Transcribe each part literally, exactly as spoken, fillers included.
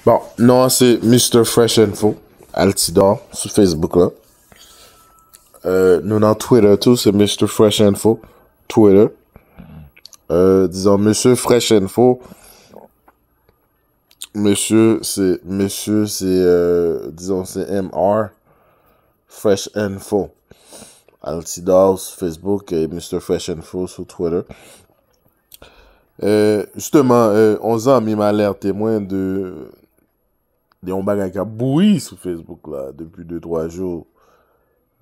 Bon, non an se Mister Fresh Info, Altidor, sou Facebook la. Euh, nou nan Twitter tou, se Mister Fresh Info, Twitter. Euh, dizon, Mesye Fresh Info. Mesye, se, mesye, se, euh, dizon, se M R Fresh Info. Altidor sou Facebook e Mister Fresh Info sou Twitter. Euh, jisteman, euh, on zanmi m alète mwen de, de yon bagay k ap bouyi sou Facebook la depi de twa jou.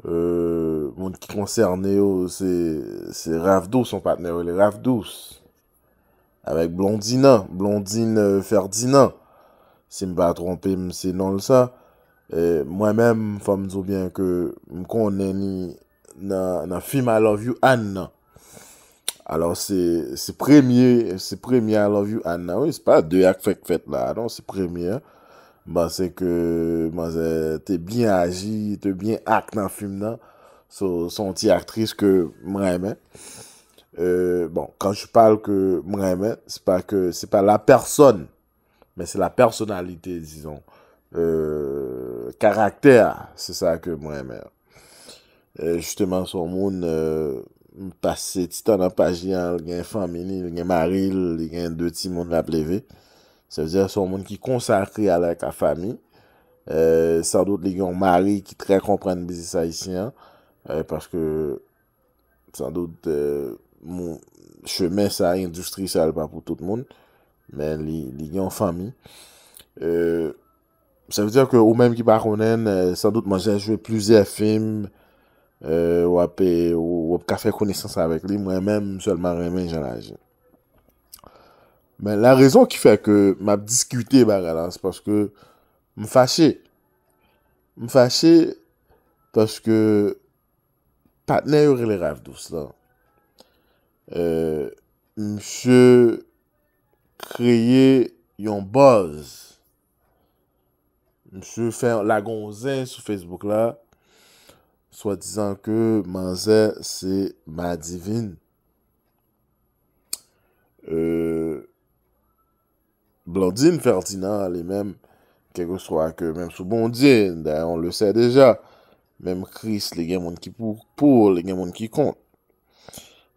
Euh, moun ki konsène yo, se, se Raf Dous, yon patnè yo rele Raf Dous. Avèk Blondina, Blondine, euh, Ferdinand. Si m pa twonpe m, se non l sa. Euh, mwen menm, fò m di w byen ke m konnen li nan, nan fim I Love You Ann nan. Alò, se, se premye, se premye I Love You Ann nan, wi. Se pa de a k fèk fèt la, non, se premye a. M panse ke manzè te byen aji, te byen ak nan fim nan. So, se yon ti aktris ke m renmen. Euh, bon, quand je parle ke m renmen, se pa ke, se pa la personne, men se la personnalité, disons. Euh, karaktè a, se sa ke m renmen. Euh, jisteman, se yon moun, euh, m pase ti tan nan paj li an, li gen fanmi li, li gen mari l, li gen de timoun l ap leve. Sa vle di se yon moun ki konsakre avèk la fami. Euh, sandout, li gen yon mari ki trè konprann biznis ayisyen an, euh, paske, sandout, euh, moun, chemen sa, endistri sa, li pa pou tout moun, men li, li gen yon fanmi. Euh, sa vle di ke ou menm ki pa konnen l, euh, sandout, manzè jwe plizyè fim, euh, w ap, w, w ap ka fè konesans avèk li. Mwen menm, m sèlman renmen jan l aji. Men la rezon ki fè ke m ap diskite bagay la, se paske m fache. M fache paske patnè yo rele Raf Dous lan, euh, misye kreye yon buzz. Misye fè, lage yon zen sou Facebook la, swadizan ke manzè se madivin. Euh, Blondine Ferdinand, li menm, kèlkeswa ke menm sou Bondye, d'ailleurs, on le sait déjà, menm Kris, li gen moun ki pou, pou, li gen moun ki kont.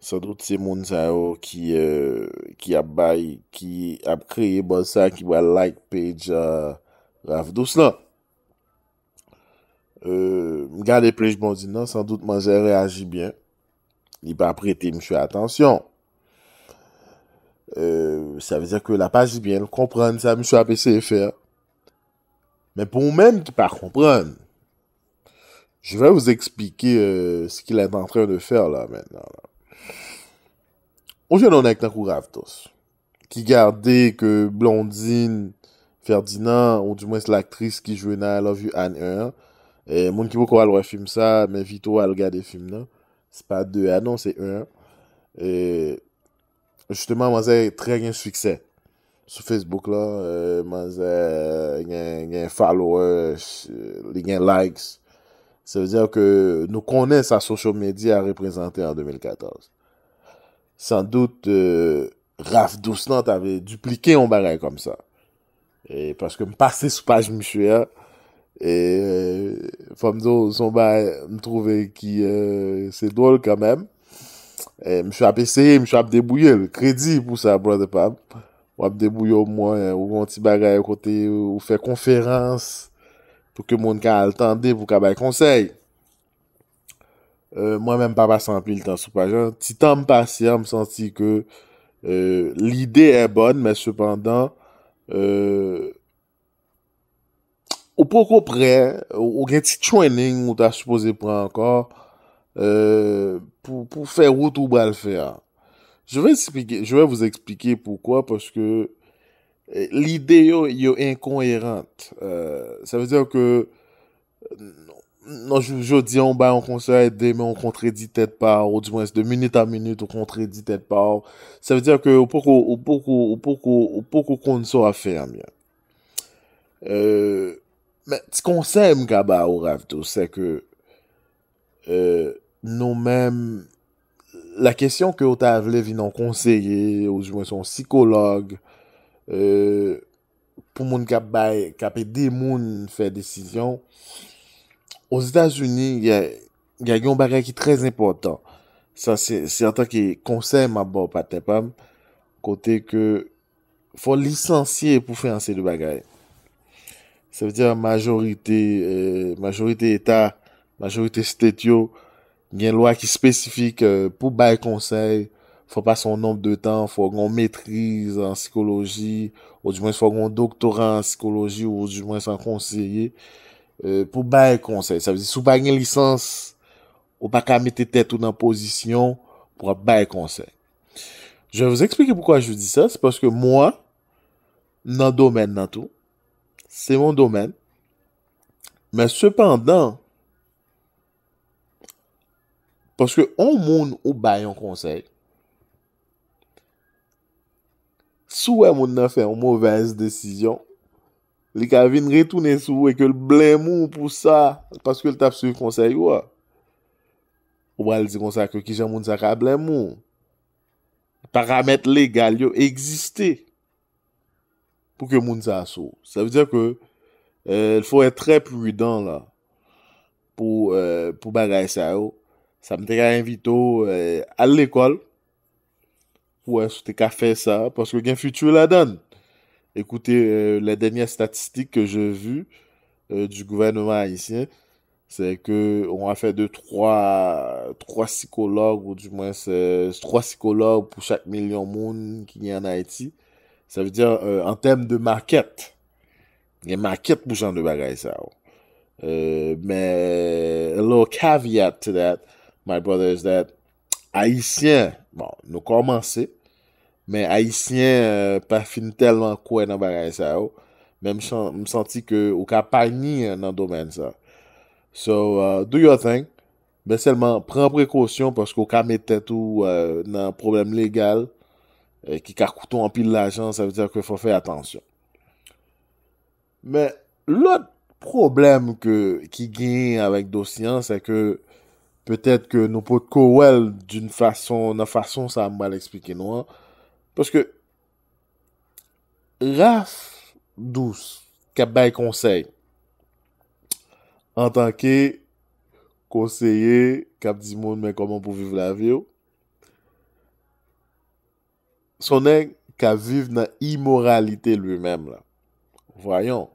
Sandout, se moun sa yo ki, euh, ki ap bay, ki ap kreye buzz sa, ki pral like page, euh, Raf Dous lan. Euh, m gade page Blondine nan, sandout manzè reyaji byen. Li pa prete misye atansyon. Euh, sa vle di ke l ap aji byen, l konprann sa misye ap eseye fè. Men pou ou menm ki pa konprann, je vais vous expliquer, euh, ce qu'il est en train de faire là maintenant, là. Ou jwenn yon nèg tankou Raf Dous, ki gade ke Blondine Ferdinand, ou dimwens laktris ki jwe nan I Love You Ann en an, e moun ki poko al wè fim sa, m envite w al gade fim nan. Se pa de a non, se en an. E, jisteman, manzè trè gen siksè sou Facebook lan, euh, manzè gen, gen followers, euh, li gen likes. Sa vle di ke nou konnen sa social media reprezante an de mil katòz. Sandout, euh, Raf Dous lan ta vle diplike yon bagay kòmsa. E paske m pase sou paj misye a, e fò m di w, se yon bagay m twouve ki, euh, se dwòl kanmenm. E misye ap eseye, misye ap debouye l. Kredi pou sa, brother pa m. W ap debouye omwen, ou gen yon ti bagay kote ou fè konferans pou ke moun ka al tande, pou ka bay konsèy. Euh, mwen menm pa pase anpil tan sou paj lan. Ti tan m pase an, m santi ke, euh, lide est bonne, men sepandan, euh, ou poko prè, ou, ou gen ti training ou ta sipoze pran ankò, euh, pou, pou fè wout ou pral fè a. Je vais expliquer, je vais vous expliquer pourquoi, paske, euh, lide yo, yo enkoyeran. Euh, sa vle di ke, non, jou, jodi a, ou bay yon konsèy, demen ou kontredi tèt pa w, ou dimwens de minit an minit, ou kontredi tèt pa w. Sa vle di ke ou poko, ou poko, ou poko, ou poko konn sa w ap fè an byen. Euh, men, ti konsèy m ka ba ou, Raf Dous, se ke, euh, nou menm, la kesyon ke ou ta vle vin yon konseye, ou dimwens yon sikològ, euh, pou moun k ap bay, k ap ede moun fè desizyon. Ozetazini, gen, gen yon bagay ki trè enpòtan. Sa, se, se antanke konsèy m ap ba w, patnè pa m, kote ke fò w lisansye pou fè yon seri de bagay. Sa vle di majorite, eh, majorite eta, majorite state yo, gen lwa ki espesifik, eh, pou bay konsèy, fò pase yon nonb de tan, fò gen yon metriz an sikoloji, ou dimwen fò gen yon doktora an sikoloji, ou dimwen an konseye, eh, pou bay konsèy. Sa vle di, si w pa gen lisans, ou pa ka mete tèt ou nan pozisyon pou w ap bay konsèy. Je vais vous expliquer pourquoi je dis ça, c'est parce que moi, nan domèn nan tou, se yon domèn, men sepandan, paske yon moun ou bay yon konsèy, si w wè moun nan fè yon movèz desizyon, li ka vin retounen sou ou e ke l blame ou pou sa, paske l t ap swiv konsèy ou a. Ou pral di konsa ke kijan moun sa ka blame ou? Paramèt legal yo egziste pou ke moun sa sou. Sa vle di ke, eh, fò être très prudent la pou, eh, pou bagay sa yo. Sa m te ka envite w, eh, al lekòl pou wè si w te ka fè sa, paske gen future ladan. Écoutez, euh, les dernières statistiques que j'ai vues, euh, du gouvernement haïtien, c'est que on a fait de trois, trois psychologues, ou du moins c'est trois psychologues pour chaque million moun ki gen an Ayiti. Sa vle di, euh, an tèm de market, gen market pou jan de bagay sa yo. Euh, men, a little caveat to that, my brother, is that Ayisyen, bon, nou kòmanse, men Ayisyen, euh, pa fin tèlman kwè nan bagay sa yo. Men m chan-, m santi ke ou ka payniè nan domèn sa. So, uh, do your thing. Men sèlman pran prekosyon paske ou ka met tèt ou, euh, nan pwoblèm legal, euh, ki ka koute w anpil lajan, sa vle di ke fò fè atansyon. Men lòt pwoblèm ke, ki genyen avèk dosye an, se ke petèt ke nou potko wè l d'une façon, nan fason sa a m pral eksplike nou an. Paske Raf Dous k ap bay konsèy antanke konseye k ap di moun men kòman pou viv lavi w. Se yon nèg k ap viv nan imoralite li menm la. Voyons.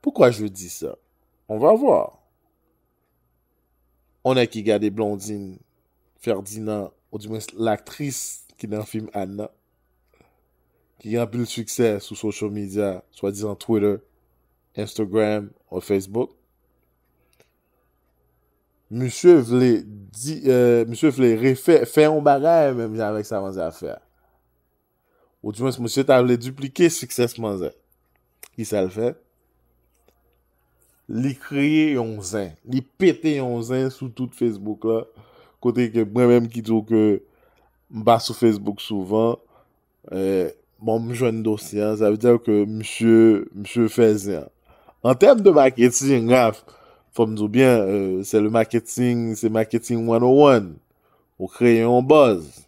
Pourquoi je dis ça? On va voir. On nèg ki gade Blondine Ferdinand, ou dimwen laktris ki nan fim Ann nan, ki gen anpil siksè sou social media, swadizan Twitter, Instagram, ou Facebook. Misye vle di, euh, misye vle refè, fè yon bagay menm jan avèk sa manzè ap fè a. Ou dimwen, misye ta vle diplike siksès manzè. Kisa l fè? Li kreye yon zen. Li pete yon zen sou tout Facebook la. Kote ke mwen menm ki di w ke m pa sou Facebook souvan, eh, bon, m jwenn dosye a, sa vle di ke misye, misye fè zen an. An tèm de maketing, Raf, fò m di w byen, euh, se le marketing, se marketing one oh one. Ou kreye yon buzz.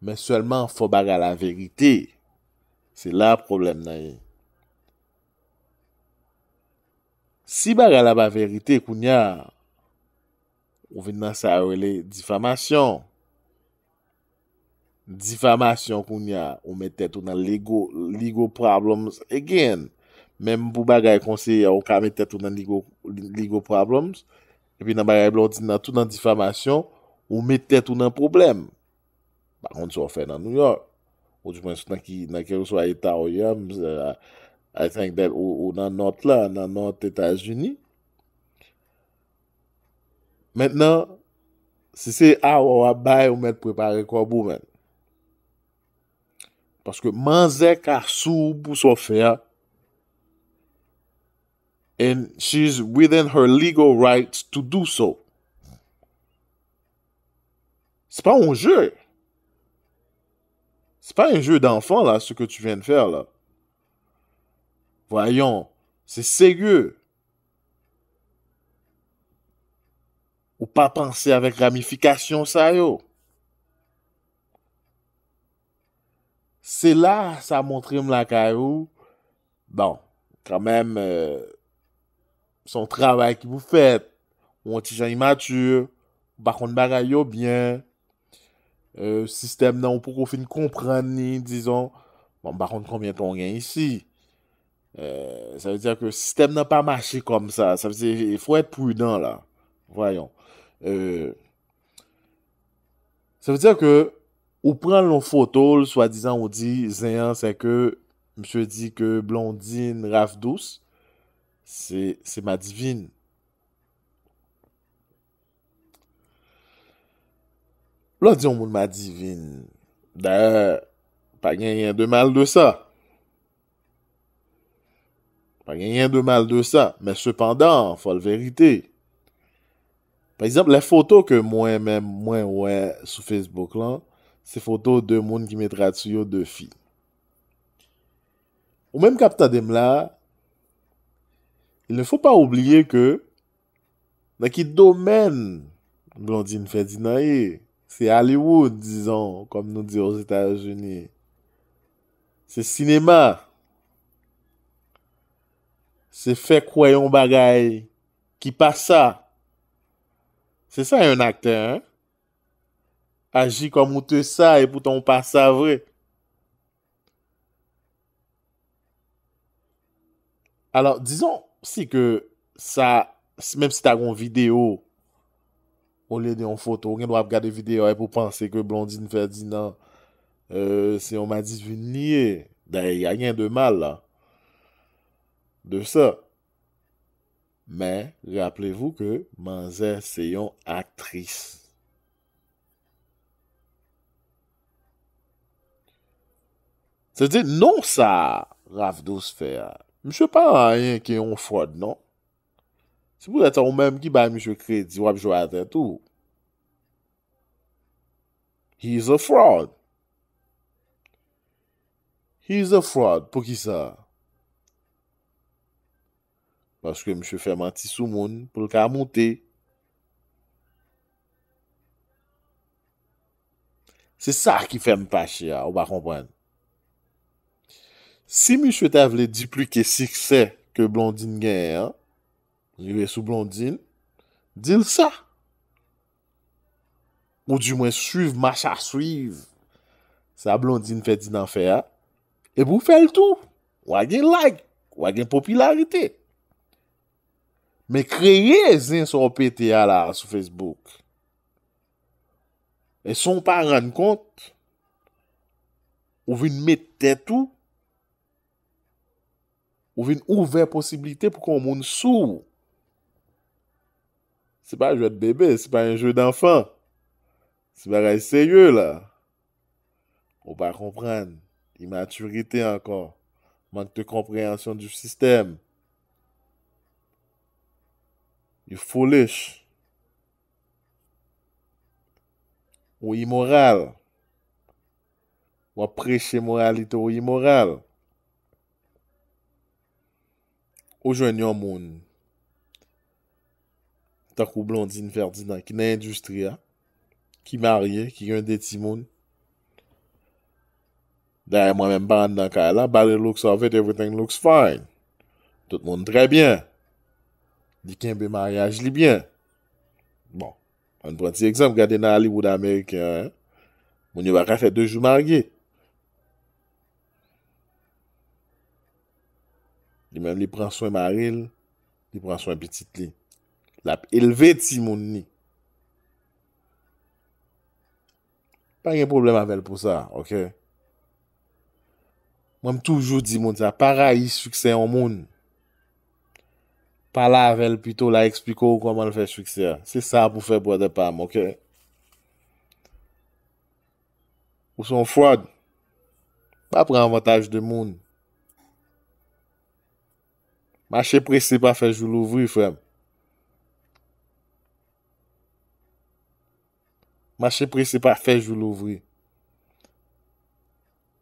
Men sèlman fò bagay la verite. Se la pwoblèm nan ye. Si bagay la pa verite, kounye a, ou vin nan sa yo rele difamasyon. Difamasyon, kounye a, ou met tèt ou nan legal, legal problems again. Menm pou bagay konseye a, ou ka met tèt ou nan legal, legal problems. Epi nan bagay Blondine nan, tou nan difamasyon, ou met tèt ou nan pwoblèm. Pa konn sa w fè nan New York. Ou dimwen nan ki, nan kèlkeswa eta w ye a, m, I think that ou, ou nan nòt la, nan nòt Etazini. Mentnan, si se awa w ap bay, ou mèt prepare kòb ou, menn. Paske manzè ka sou w pou sa w fè a. And she's within her legal rights to do so. C'est pas un jeu. C'est pas un jeu d'enfant, là, ce que tu viens de faire, là. Voyons, c'est sérieux. Ou pa panse avèk ramifikasyon sa yo. Se la sa montre m lakay ou. Bon, kanmenm, euh, se yon travay ki pou fèt. Ou yon ti jan imati, ou pa konn bagay yo byen. Euh, sistèm nan, ou poko fin konprann li, dizon. Bon, m pa konn konbyen tan w gen isi. Euh, sa vle di ke sistèm nan pa mache kòm sa. Sa vle di, il faut être prudent la. Voyons. Euh, sa vle di ke ou pran yon foto l, swadizan ou di, zen an, se ke misye di ke Blondine Rafdous, se, se madivin. Lè w di yon moun madivin, dayè, pa gen rien de mal de sa. Pa gen rien de mal de sa, men sepandan, fò l verite. Pa egzanp, lè foto ke mwen menm, mwen wè sou Facebook lan, se foto de moun ki met rad sou yo, de fi. Ou menm k ap tande m la, il ne faut pas oublier que nan ki domèn Blondine Ferdinand ye? Se Hollywood, dizon, kòm nou di Ozetazini. Se sinema. Se fè kwè yon bagay ki pa sa. Se sa yon aktè, hein? Aji kòm ou te sa, epoutan ou pa sa vre. Alò, dizon, si ke sa, si, menm si ta gen yon videyo, olye de yon foto, ou gen dwa ap gade videyo a epi w panse ke Blondine Ferdinand, euh, se yon madivin li ye. Dayè, y a rien de mal de ça. Men, rappelez-vous que manzè se yon aktris. Se di non sa Rafdous fè a. Misye pa anyen ke yon fraud, non. Se poutèt sa ou menm ki bay misye kredi, w ap jwe a tèt ou. He is a fraud. He is a fraud. Poukisa? Paske misye fè manti sou moun pou l ka moute. Se sa ki fè m fache a, ou pa konprann. Si misye ta vle diplike siksè ke Blondine genyen an, rive sou Blondine, di l sa. Ou di mwen swiv, mach a swiv. Sa Blondine Ferdinand fè a. Epi w fè l tou. W a gen like, w a gen popilarite. Men kreye zen sa w pete a la sou Facebook. E san w pa rann kont, ou vin met tèt ou, ou vin ouvè posiblite pou ke yon moun sou w. Se pa jwèt bebe, se pa yon jeu d'enfant. Se bagay serye la. Ou pa konprann. Imatirite ankò. Manque de compréhension du système. You foolish. Ou imoral. W ap preche moralite, ou imoral. Ou jwenn yon moun tankou Blondine Ferdinand ki nan endistri a, ki marye, ki gen de timoun. Dayè, mwen menm pa anndan kay la, by the looks of it, everything looks fine. Tout moun trè byen. Li kenbe maryaj li byen. Bon, ann pran ti egzanp, gade nan Hollywood ameriken an, hein. Moun yo pa ka fè de jou marye. Li menm, li pran swen mari l, li pran swen pitit li. L ap elve timoun li. Pa gen pwoblèm avè l pou sa, oke? Mwen, m toujou di moun sa, pa rayi siksè yon moun. Pale avè l pito, l a eksplike w kòman l fè siksè a. Se sa pou fè, brother pa m, oke? Ou se yon fraud. Pa pran avantaj de moun. Mache prese pa fè jou louvri, frè m. Mache prese pa fè jou louvri.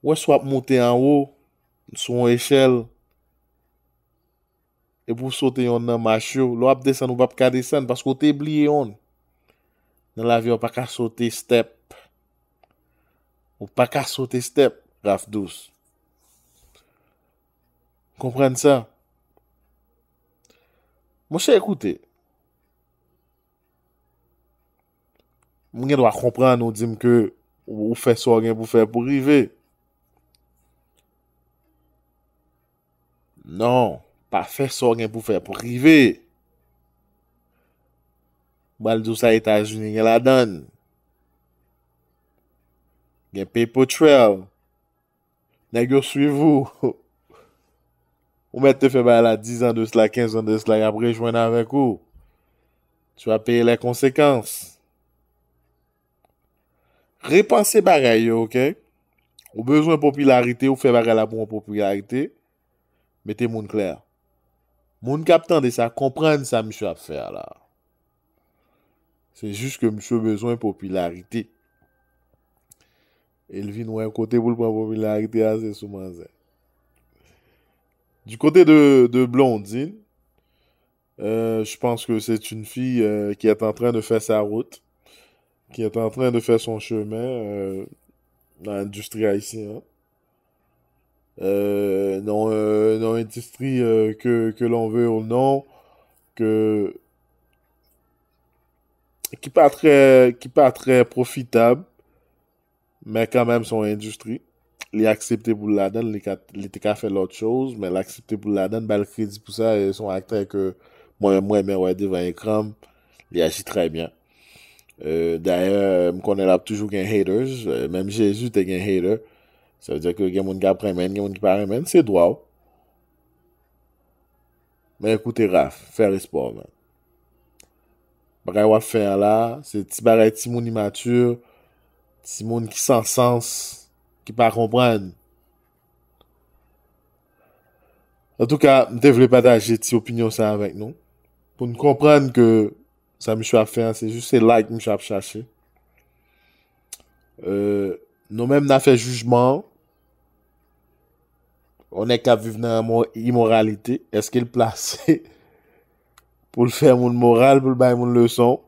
Wè si w ap moute anwo, sou yon echèl, epi w sote yonn nan mach yo, lè w ap desann, ou p ap ka desann, paske w te bliye yonn. Nan lavi a, w pa ka sote step. Ou pa ka sote step. Raf Dous. Konprann sa. Monchè, ekoute. Mwen gen dwa konprann ou di m ke ou fè sa w gen pou fè pou rive. Non, pa fè sa w gen pou fè pou rive. Mwen al di w sa Etazini gen ladan l. Gen paper trail. Nèg yo swiv ou. Ou mèt te fè bagay la diz an de sila, kenz an de sila, y ap rejwenn avèk ou. Tu vas payer les conséquences. Repanse bagay yo, oke? Ou bezwen popilarite, ou fè bagay la pou yon popilarite. Mete moun klè. Moun k ap tande sa, konprann sa misye ap fè a la. Se jis ke misye bezwen popilarite. E l vin wè kote pou l pran popilarite a, se sou manzè. Du côté de, de Blondine, euh, je pense que c'est une fille euh, qui est en train de faire sa route, qui est en train de faire son chemin euh, dans l'industrie haïtienne. Euh, dans, euh, dans l'industrie euh, que, que l'on veut ou non, que, qui pas très, qui pas très profitable, men kanmenm se yon endistri. Li aksepte pou l ladan l, li ka, li te ka fè lòt choz, men l aksepte pou l ladan l, ba l kredi pou sa, e se yon aktè ke mwen menm mwen renmen wè devan ekran m, li aji trè byen. Euh, dayè, m konnen l ap toujou gen haters, euh, menm Jezi te gen hater. Sa vle di ke gen moun k ap renmen l, gen moun ki pa renmen l, se dwa w. Men ekoute Raf, fè respè w, man. Bagay w ap fè a la, se ti bagay timoun imati, timoun ki san sans, ki pa konprann. Antouka, m te vle pataje ti opinyon sa avèk nou. Pou n konprann ke sa misye ap fè a, se jis se like misye ap chache. Euh, nou menm n a fè jijman an. Yon nèg k ap viv nan mo- imoralite, èske l plase pou l fè moun moral, pou l bay moun leson,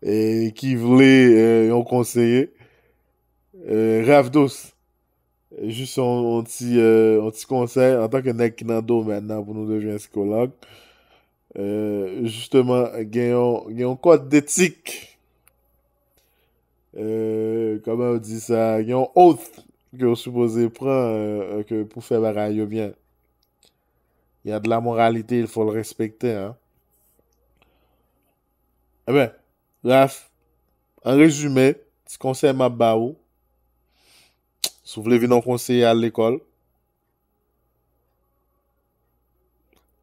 e ki vle euh, yon konseye? Euh, Raf Dous, jis yon, yon ti, euh, yon ti konsèy, antanke nèg ki nan domèn nan pou nou devyen sikològ, euh, jisteman, gen yon, gen yon kòd detik, euh, kòman yo di sa, gen yon oath ke w sipoze pran euh, ke pou fè bagay yo byen. Il y a de la moralité, il faut le respecter, hein. Eben, Raf, an rezime, ti konsèy m ap ba ou, si w vle vin yon konseye al lekòl,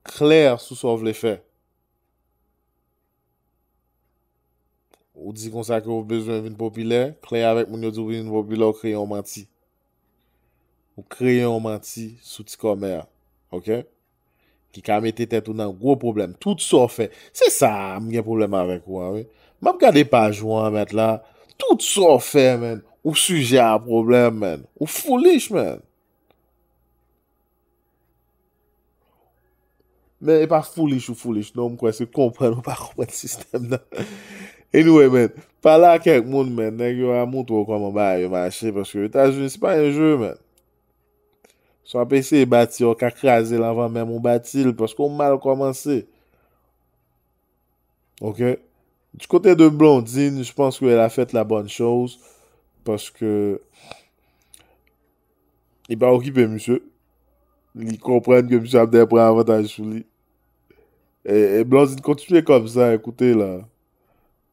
klè sou sa w vle fè. Ou di konsa ke w bezwen vin popilè, klè avèk moun yo di w vin popilè, w kreye yon manti. Ou kreye yon manti sou ti kòmè a, oke? Ki ka mete tèt ou nan gwo pwoblèm. Tout sa w fè, se sa a m gen pwoblèm avèk ou an, wi. M ap gade paj ou an, mèt la. Tout sa w fè, man, ou sijè a pwoblèm, man. Ou foolish, man. Men e pa foolish ou foolish, non, m kwè se konprann ou pa konprann sistèm nan. Anyway, man, pale ak kèk moun, man, nèg yo a montre w kòman bagay yo mache, paske Etazini, se pa yon je, man. Si w ap eseye bati, yo ka kraze l anvan menm ou bati l, paske w mal kòmanse. Ok? Du côté de Blondine, je pense qu'elle a fait la bonne chose, paske li pa okipe misye. Li konprann ke misye ap dèyè pran avantaj sou li. E, e Blondine, kontinye kòmsa, ekoute la.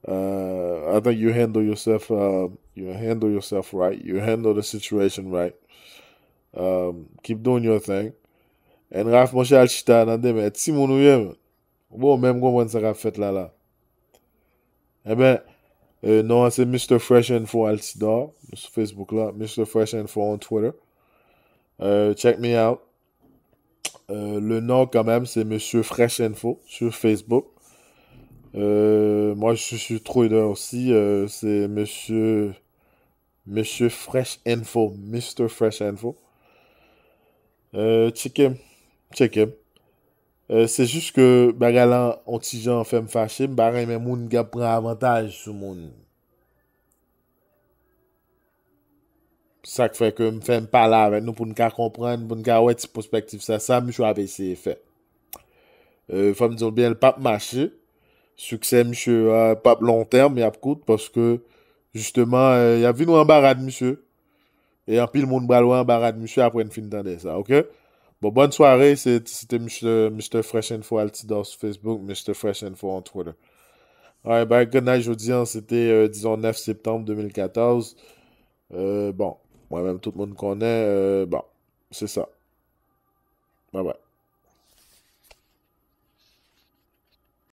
Uh, I think you handle yourself, uh, you handle yourself right. You handle the situation right. Um, keep doing your thing. And Raf, monchè, al chita nan demen. Timoun ou ye, man. Bon, menm konprann sa k ap fèt la la. Eben, euh, non an se Mister Fresh Info Altidor sou Facebook la, Mister Fresh Info on Twitter. Euh, check me out. Euh, le nom quand même, c'est Monsieur Fresh Info sur Facebook. Euh, moi, je suis sur Twitter aussi. Euh, c'est Monsieur, Monsieur Fresh Info, Mister Fresh Info. Euh, tcheke m, tcheke m. Euh, se jis ke bagay la on ti jan fè m fache, m pa renmen moun k ap pran avantaj sou moun. Sa k fè ke m fè m pale avèk nou pou n ka konprann, pou n ka wè ti pwospektif sa, sa misye ap eseye fè. Euh, fò m di w byen, l p ap mache. Siksè misye euh, p ap long tèm, y ap kout, paske jisteman, euh, y ap vin wè anba rad misye. E anpil moun pral wè anba rad misye apre n fin tande sa, oke? Bon, bòn sware, se se te Mister, Mister Fresh Info Altidor sou Facebook, Mister Fresh Info on Twitter. Alright, bagay grenn nan jodi an, se te, euh, dizon, nèf septanm de mil katòz. Euh, bon, mwen menm, tout moun konnen, euh, bon, se sa. Bye bye.